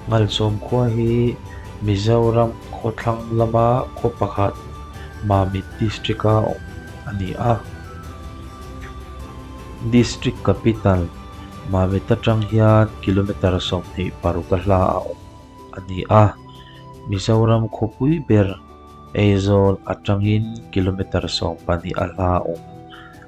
Ngalchawm khua hi Mizoram khawthlang lama khaw pakhat Mamit District-a awm a ni a. District Capital Mamit atang hian kilometre 26 a hla a awm a ni a. Mizoram khawpui ber Aizawl atangin kilometre 14 a hla awm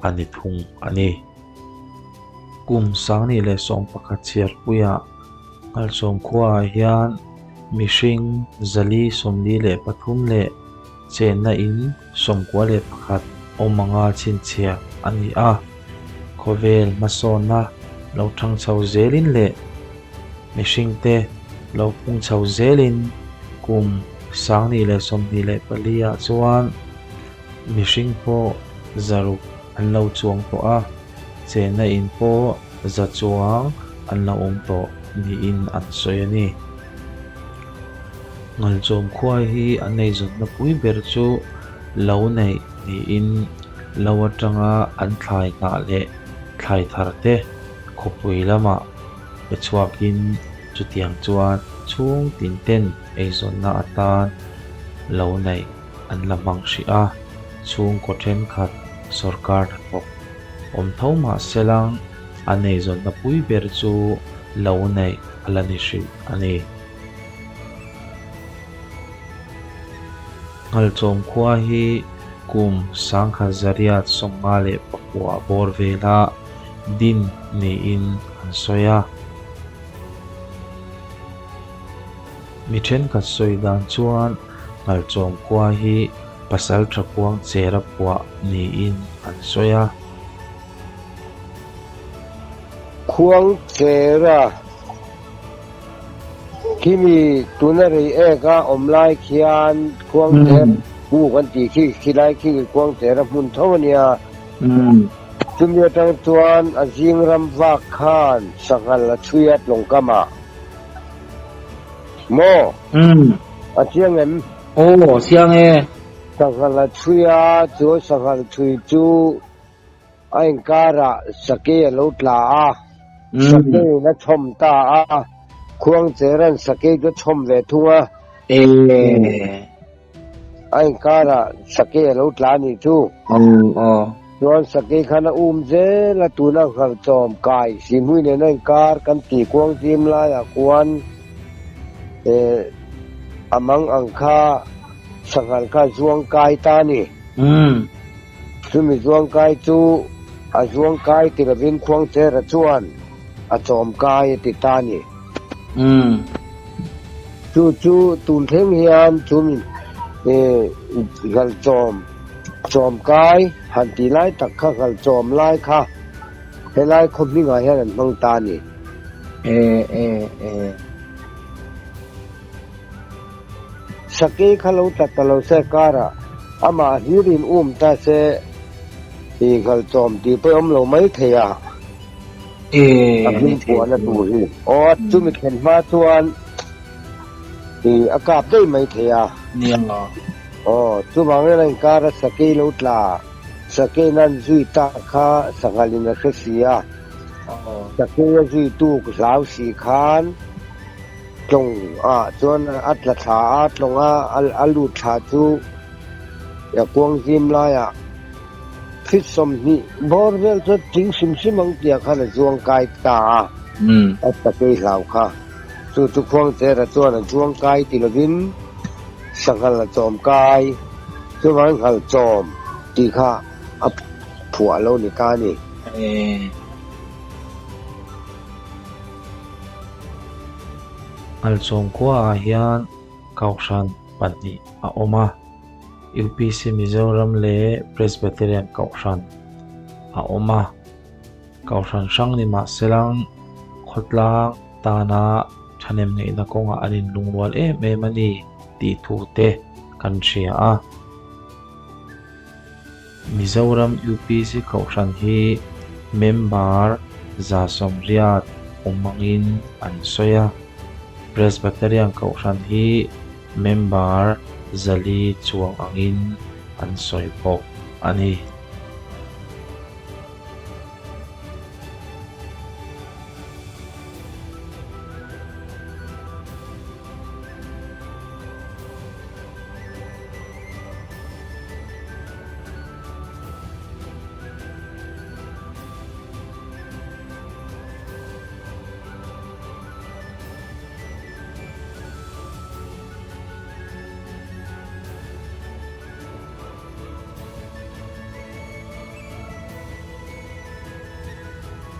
a ni thung a ni. Kum 2011 chhiarpuiah Ngalchawm khuaah hian mihring 443 leh chenna in 91 awm anga chhinchhiah a ni a. Khawvel hmasawnna lo thang chho zelin leh mihringte lo pung chho zelin kum 2024 ah chuan mihring pawh 600 an lo chuang tawh a, chenna in pawh 100 chuang an lo awm tawh niin an sawi a ni. Ngalchawm khua hi an eizawnna pui ber chu lo neih niin lo atanga an thlai hnah leh thlai thar te khawpui lamah pe chhuakin chutiang chuan chhung tin ten eizawnna atan lo neih an la hmang hrih a, chhungkaw thenkhat sorkar hnathawk awm tho mah selang an eizawnna pui ber chu lo neih a la ni hrih a ni. Ngalchawm khua hi kum 1959 bawr vela din niin an sawi a. Mi thenkhat sawi dan chuan Ngalchawm khua hi Pasaltha Khuang Chera phuah niin an sawi a. Khuang Chera Khimi tuna rei ek a awm lai khian Khuangcher bu kan tih khi khilai khi Khuangcher a hmun tho a nia. Chumi atang chuan a zing ram vak khan sanghal a chhui a tlawngkam ah. Maw? A chiang em? Aw, chiang e. Sanghal a chhui a, chu sanghal chhui chu A inkarah sakei a lo tla a, sakeiin a chhawm ta a, Khuangchera'n sakei chu a chhawm ve thung a. A inkarah sakei a lo tla a nih chu. Chuan sakei khan a um zel a, tuna nghalchawm kai Sihmui nena inkar kan tih kuang zim laiah khuan a mang ang kha sanghal kha a zuang kai ta a ni. Chumi zuangkai chu a zuangkai ti lovin Khuangchera chuan a chawmkai a ti ta a ni. Chu chu tun thleng hian chumi nghalchawm chawmkai han tih lai tak kha nghalchawm lai kha helai khaw hmingah hian an hmang ta a ni. Sakei kha lo tla ta lo se karah amah hlirin um ta se i nghalchawm tih pawh awm lo mai thei a. A hlim puahna tur hi. Aw chumi thlen hma chuan i a kap daih mai thei a. Aw chuvangin a inkara sakei lo tla sakei nan zui tak kha sanghalin a hre si a. Sakei a zui tuk hlau si khan. Tlawng ah chuan a tla thla a, tlawng a a lut thla chu kuang zim laiah feet 20 bawr vel chu tling hrim hrim ang tih ah khan a zuang kai ta a, a sakei hlau kha. Chu chu Khuangchera chuan a zuang kai ti lovin sanghal a chawm kai, chuvangin nghal chawm tih kha a phuah lo ni ta a ni. Ngalchawm khuaah hian Kohhran pahnih a awm a, UPC Mizoram leh Presbyterian Kohhran a awm a. Kohhran hrang ni mah selang khawtlang tana thahnem ngaihna kawngah an inlungrual em em a ni tih thu te kan hria a. Mizoram UPC Kohhran hi member 180 awm angin an sawi a, Presbyterian Kohhran hi member 400 chuang angin an sawi bawk a ni.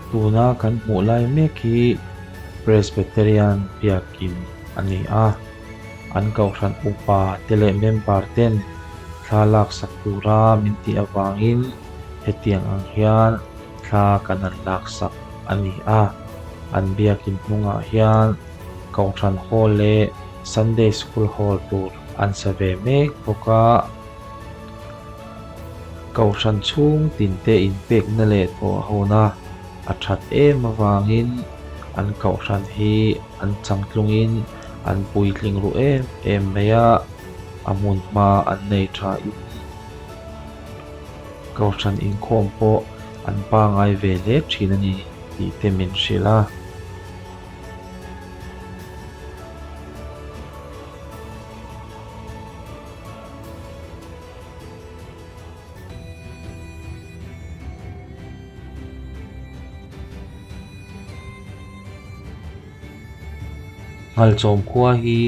Tuna kan hmuh lai mek hi Presbyterian biakin a ni a, an kohhran upa te leh member ten thla laksak tura min tih avangin hetiang ang hian thla kan han laksak a ni a. An biakin hnungah hian kohhran hall leh Sunday School hall tur an sa ve mek bawk a. Kohhran chhung tinte inpekna leh thawhhona a that em avangin an kohhran hi an changtlungin an puitling ru em em mai a, a hmun hma an nei thain kohhran inkhawm pawh an pangai ve hle thin a ni tih te min hrilh a. Nghalchawm khua hi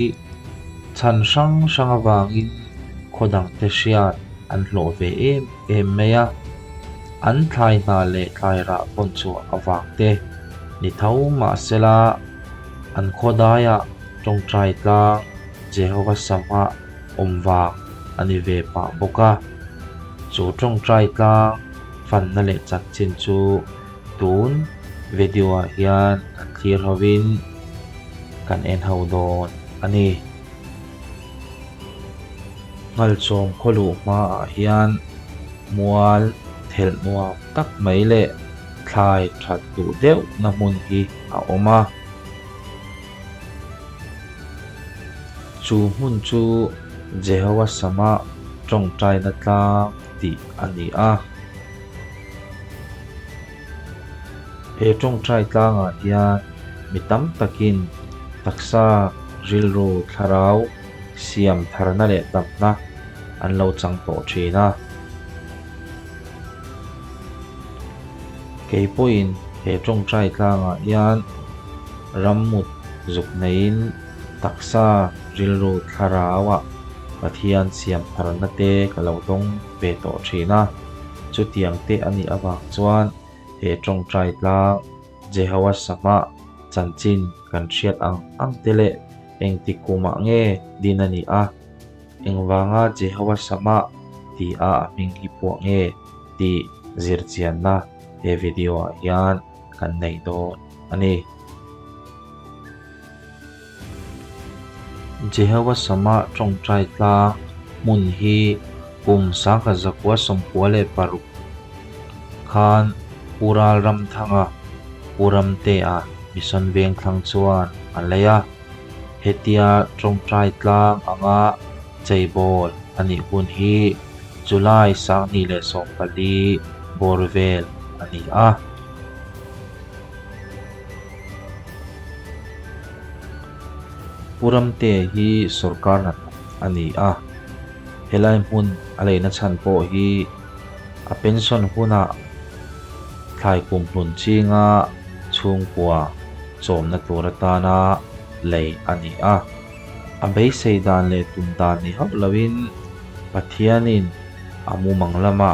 chhan hrang hrang avangin khaw dangte hriat an hlawh ve em em mai a, an thlai hna leh thlai rah pawn chhuah avang te ni tho mahsela an khaw daiah tawngtai tlang Jehova Samah awm vang a ni ve pah bawk a. Chu tawngtai tlang fanna leh chanchin chu tun video ah hian kan thlir hovin kan en ho dawn a ni. Nghalchawm khawluh hmaah hian mual thelh nuam tak mai leh thlai that duh deuhna hmun hi a awm a. Chu hmun chu Jehova Sama tawngtaina tlang tih a ni a. He tawngtai tlangah hian mi tam takin taksa, rilru, thlarau siam tharna leh damna an lo chang tawh thin a. Kei pawhin he tawngtai tlangah hian rammut zuk neiin taksa rilru thlarauah Pathian siam tharna te ka lo dawng ve tawh thin a. Chutiang te a nih avang chuan he tawngtai tlang Jehoa Samah chanchin kan hriat ang ang te leh engtik kumah nge din a nih a, Engvanga Jehova Samah ti a a hming hi phuah nge tih zirchianna he video ah hian kan nei dawn a ni. Jehova Samah tawngtai tlang hmun hi kum 1996 khan Pu Ralramthanga, Pu Ramtea Mission Vengthlang chuan a lei a. Hetia tawngtai tlang anga cheibawl a nih hun hi July 2014 bawr vel a ni a. Pu Ramte hi sorkar hnathawk a ni a, helai hmun a leina chhan pawh hi a pension hunah thlai kumhlun chinga chhungkua chawmna tur atana lei a ni a. A beisei dan leh tum dan ni hauh loin Pathianin a mumang lama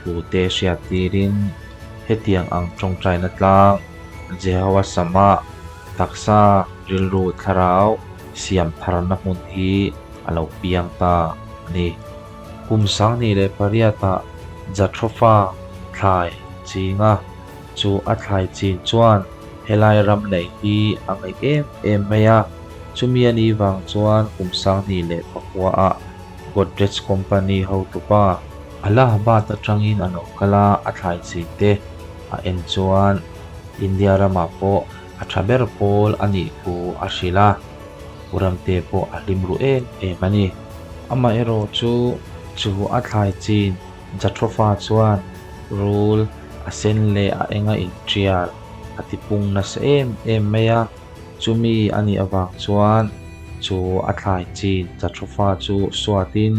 thute hriat tirin hetiang ang tawngtaina tlang Jehoa Sama taksa rilru thlarau siam tharna hmun hi a lo piang ta a ni. Kum 2008-ah Jatropha thlai chinga chu a thlai chin chuan helai ram lei hi a ngaih em em mai a, chumi a nih vang chuan kum 2009-ah Godrej Company hotupa Allahabad atangin a lo kal a, a thlai chin te a en chuan India ramah pawh a tha ber pawl a nih thu a hrilh a, Pu Ramte pawh a hlim ru em em a ni. Amaherawhchu chu a thlai chin Jatropha chuan rul a sen leh a enga intial a tipung nasa em em mai a, chumi a nih avang chuan chu a thlai chin Jatropha chu suatin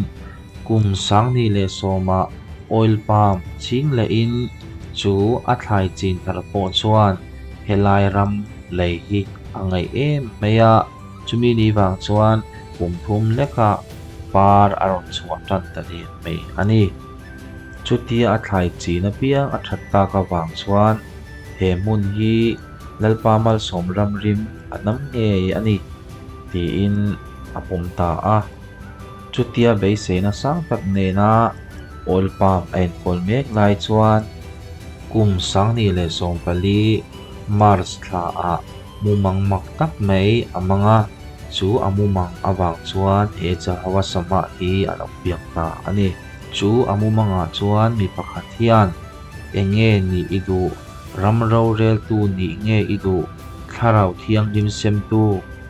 kum 2010-ah oil palm ching lehin chu a thlai chin thar pawh chuan helai ram lei hi a ngaih em mai a, chumi ni vang chuan kum thum lekah par a rawn chhuah tan ta der mai a ni. Chutia a thlai chin apiang a that tak avang chuan He hmun hi Lalpa malsawm ram rim a nam ngei a ni, tiin a pawm ta a. Chutia beiseina sang tak nena oil palm a enkawl mek lai chuan kum 2014 March thlaah mumang mak tak mai a mang a, chu a mumang avang chuan he Jehovah Samah hi a lo piang ta a ni. Chu a mumangah chuan mi pakhat hian Eng nge nih i duh? Ram roreltu nih nge i duh? Thlarau Thianghlim semtu?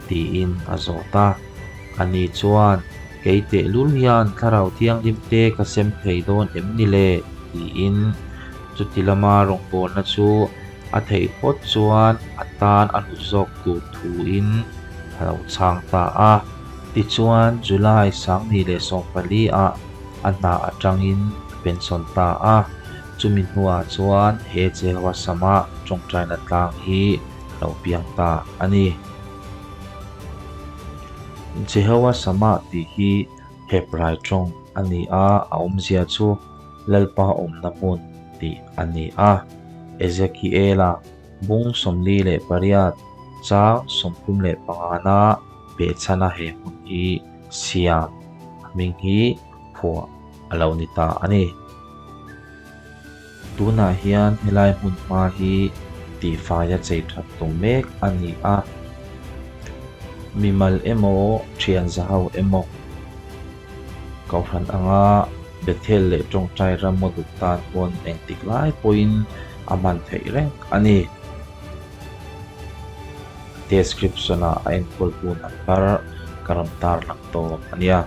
tiin a zawt a. Ani chuan, Kei tehlul hian Thlarau Thianghlim te ka sem thei dawn em ni le? tiin chuti lama rawngbawlna chu a theih phawt chuan a tan a hlut zawk tur thuin a lo chhang ta a. Tichuan, July 2014 ah a hna atangin a pension ta a, chumi hnuah chuan he Jehovah Sama tawngtaina tlang hi a lo piang ta a ni. Jehovah Sama tih hi Hebrai tawng a ni a, a awmzia chu Lalpa awmna hmun tih a ni a. Ezekiela bung 48 chang 35 na behchhana he hmun hi siam a hming hi phuah a lo ni ta a ni. Tunah hian helai hmun hma hi tihfaia chei that tum mek a ni a, mimal emaw thian za ho emaw kohhran anga Bethel leh tawngtai ram maw duh tan pawn engtik lai pawhin a hman theih reng a ni. Description ah a enkawltu number ka rawn tarlang dawn a nia.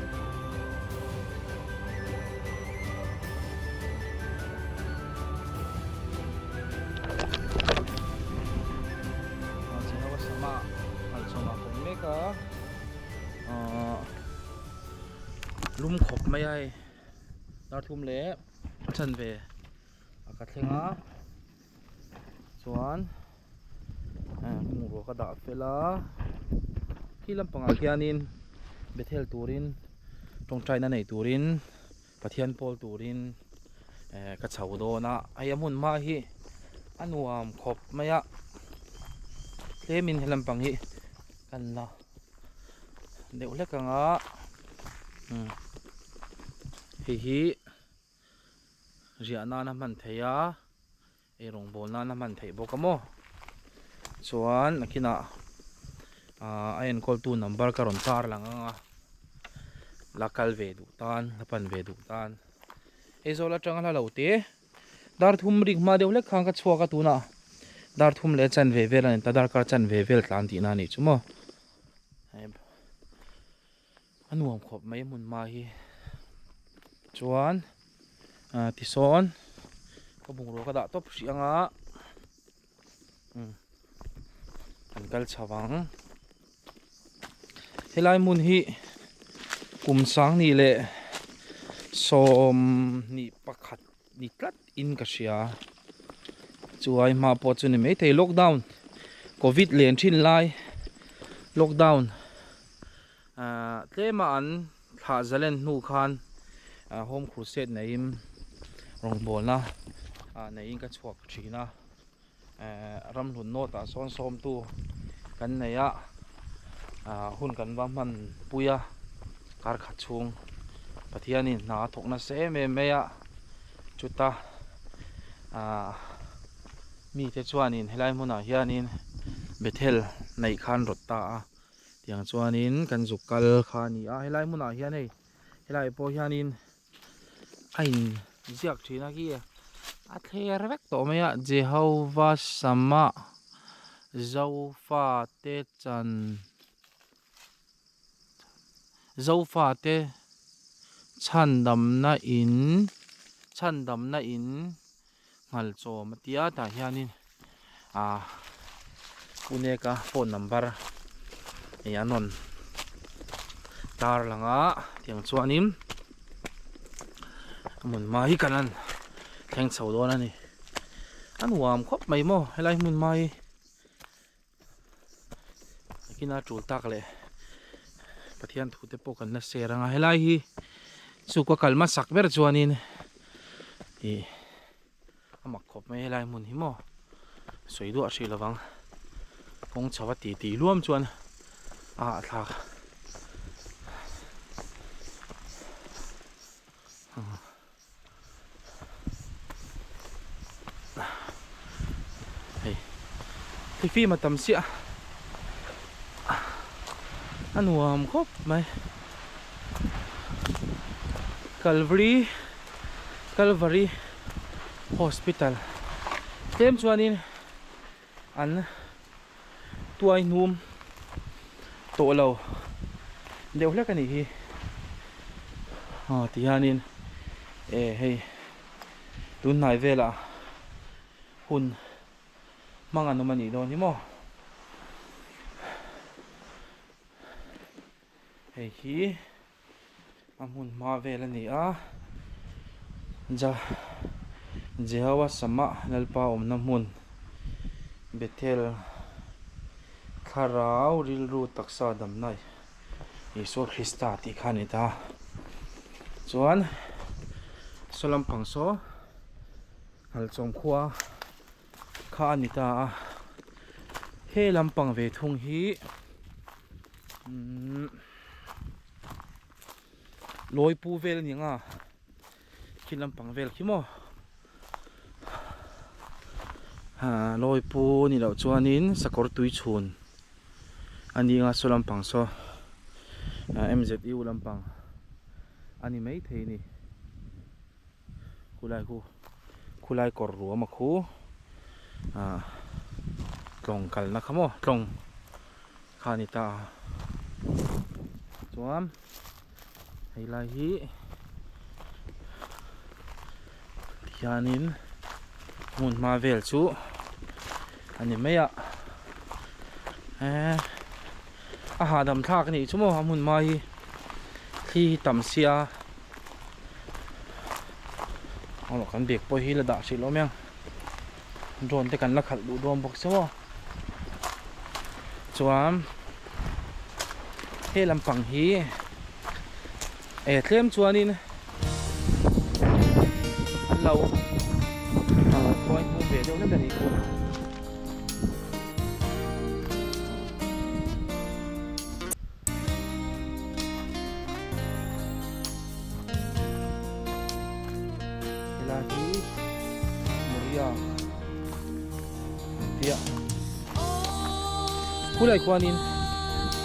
Lum khawp mai a hei dar thum leh a chanve a ka thleng a chuan bungrua ka dah fel a khi lampangah khianin Bethel turin tawngtaina nei turin Pathian pawl turin eh ka chho dawn a hei a hmun hma hi a nuam khawp mai a tlemin he lampang hi kan la deuh hlek ang a umm hei hi riah nana hman theih a ei rawngbawl nana hman theih bawk a maw chuan nakinah ah a enkawltu number ka rawn tar lang ang a la kal ve duh tan la pan ve duh tan Aizawl atanga hla lo te dar thum rik hma deuh hlek khan ka chhuak a tunah dar thum leh chanve vel a ni ta darkar chanve vel tlan tihna a nih chu maw a nuam khawp mai hmun hma hi chuan ah tisawn ka bungrua ka dah tawp hrih ang a umm an kal chho ang helai hmun hi kum 2021 ni tlat in ka hria chuai hma pawh chu ni maithei lockdown covid len thin lai lockdown ahh tlema an thlah zalen hnu khan ahh home crusade neiin rawngbawlna ah neiin ka chhuak thin a ehh ramhlun nawt ah sawn sawmtu kan nei a ahh hun kan va hman pui a kar khat chhung Pathianin hna a thawk nasa em em mai a chuta ahh mite chuanin helai hmunah hianin Bethel neih khan rawt ta a. Tiang chuanin kan zuk kal kha a ni a, helai hmunah hian hei helai pawh hianin a in ziak thin a khi a thler vek tawh mai a Jehova Sama Zofate chan Zofate chhandamna in chhandamna in Nghalchawm a tia tah hianin ah Puneka phone number ih an rawn tar lang a tiang chuanin a hmun hma hi kan han thleng chho dawn a ni a nuam khawp mai maw helai hmun hma hi. Kina tul tak leh Pathian thu te pawh kan la share anga helai hi chu ka kal hmasak ber chuanin ih a mak khawp mai helai hmun hi maw. Sawi duah hrih lovang kawng chho a ti ti luam chuan a hahthlak. Hei thlifim a tam chiah a nuam khawp mai Calvary Calvary Hospital tlem chuanin an tuai hnum tawh lo deuh hlek a nih hi aw ti hianin eh hei tun hnai velah hun hmang an awm a nih dawn hi maw hei hi. A hmun hma vel a ni a, Ja Jehowa Samah Lalpa awmna hmun Bethel thlarau rilru taksa damna Isua Krista tih kha a ni ta. Chuan saw lampang saw Ngalchawm khua kha a ni ta a, he lampang ve thung hi umm. Lawi pu vel a ni ang a khi lampang vel khi maw ah lawi pu ni loh chuanin sakawr tui chhun a ni ang a saw lampang saw ah m z u lampang a ni maithei a ni khulai khu khulai kawr ruam a khu ah tlawng kalna kha maw tlawng. Kha a ni ta a chuan hei lai hi tihianin hmun hma vel chu a ni mai a eee a hahdam thlak a nih chu maw a hmun hma hi thli hi tam sia aw kan bag pawh hi la dah hrih loh mai ang drone te kan la khalh duh dawn bawk se maw. Chuan he lampang hi eh tlem chuanin an lo khawi hmu ve deuh hlek a nih chu. Helai hi Moria. Tia khulai khuanin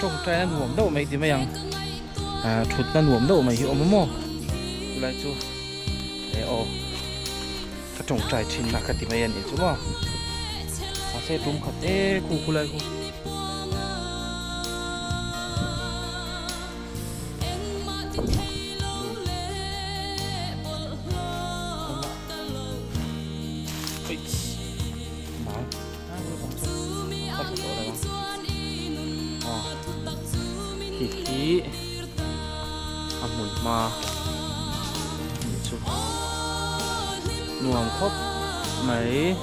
tawngtai a nuam deuh mai ti mai ang ah thutna nuam deuh mai hi a awm a maw chulai chu eh aw ka tawngtai thin na ka ti mai a nih chu maw mahse tum khat e khu khulai khu. Khi khi a hmun hma nih chu nuam khawp mai.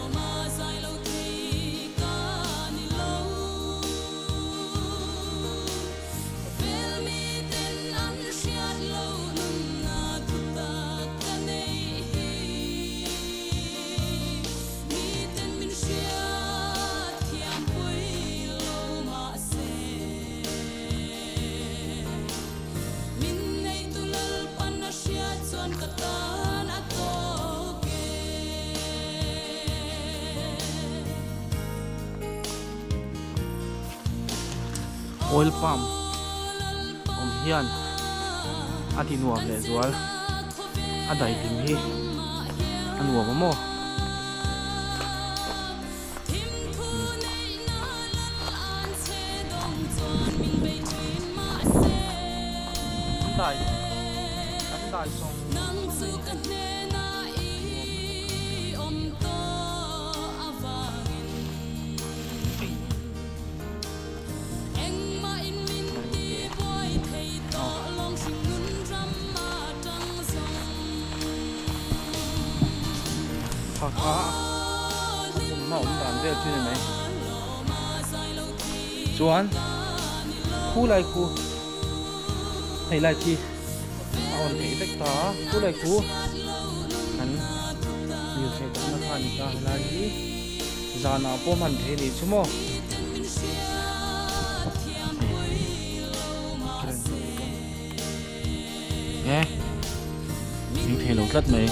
Oil palm awm hian a ti nuam leh zual a daihlim hi a nuam a maw. An dai an dai sawng sawng mai. Kha kha a hmunhma awm dan vel chu ni mai chuan khu lai khu hei lai khi a on theih vek ta a khu lai khu kan lirthei dahna kha a ni ta helai hi. Zanah pawh hman thei anih chu maw. E ning thei lo tlat mai.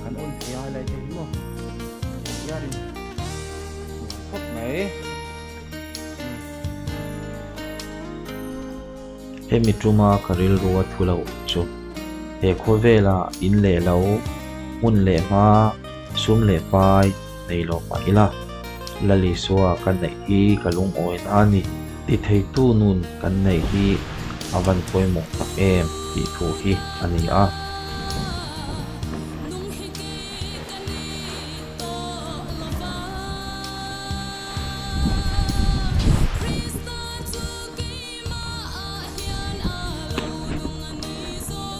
Kan on thei a helai te hi maw. Hianin khawp mai. Hemi tuma ka rilru a thu loh chu he khawvela in leh lo, hmun leh hma, sum leh pai nei lo mah ila, Lal Isua ka neih hi ka lungawina a ni. Ti theitu nun kan neih hi a van pawimawh tak em tih thu hi a ni a.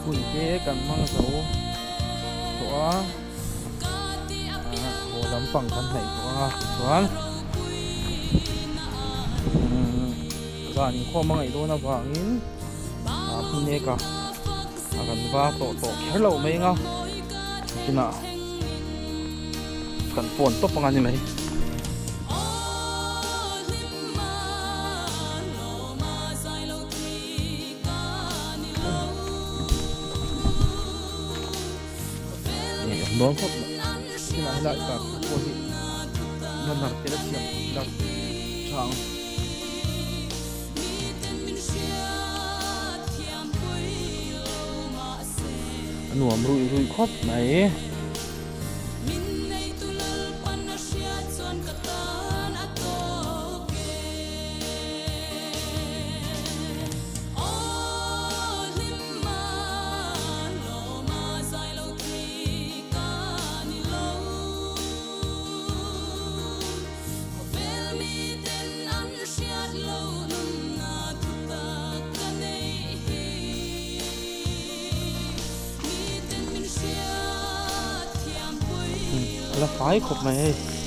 Hun te kan hmang zo tawh a, haw lampang kan hnaih tawh a tichuan zan inkhawm a ngaih dawn avangin Puneka a kan va tawh tawh kher loh mai anga tunah kan phone tawp anga ni mai. Dawn khawp mai tunah helai kar pawh hi banner te la siam darh tha ang. A nuam ruih ruih khawp mai. A la fai khawp mai hei.